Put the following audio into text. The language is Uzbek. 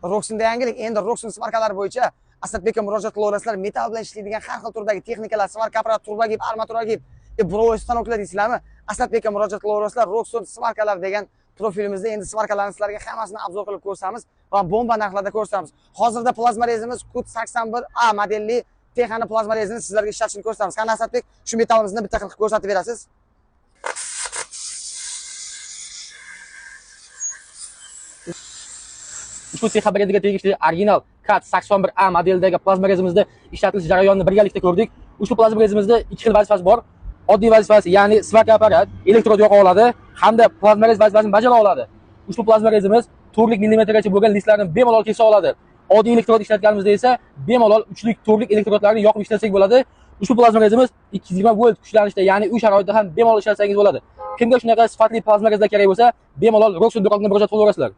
Roksonda yangilik. Endi Rokson svarkalari bo'yicha Asadbekka murojaat qilaverasizlar. Metall bilan ishlaydigan har xil turdagi texnikalar, svarka apparat, turbagib, armaturagib, буровой stanoklar deysizlarmi? Asadbekka murojaat qilaverasizlar. Rokson svarkalar degan profilimizda endi svarkalarni sizlarga hammasini обзор qilib ko'rsamiz va bomba narxlarda ko'rsatamiz. Hozirda plazmarezimiz Kut 81A modelli Texani plazmarezini sizlarga ishlatishini ko'rsatamiz. Qani Asadbek, shu metallimizni bitta qilib ko'rsatib berasiz. Ushbu Texa brendiga tegishli original Kat 81A modelidagi plazmarezimizda ishlatilish jarayonini birgalikda ko'rdik. Ushbu plazmarezimizda ikki xil vazifasi bor. Oddiy vazifasi, ya'ni svarka apparat elektrod yoqa oladi hamda plazmarez vazifasini bajara oladi. Ushbu plazmarezimiz 4 millimetrgacha bo'lgan listlarni bemalol kesa oladi. Oddiy elektrod ishlatganimizda esa bemalol 3lik, 4lik elektrodlarni yoqib ishlatsak bo'ladi. Ushbu plazmarezimiz 220 volt kuchlanishda, ya'ni uy sharoitida ham bemalol ishlatsangiz bo'ladi. Kimga shunaqa sifatli plazmarezlar kerak bo'lsa, bemalol Rokson do'koniga murojaat qilaverasizlar.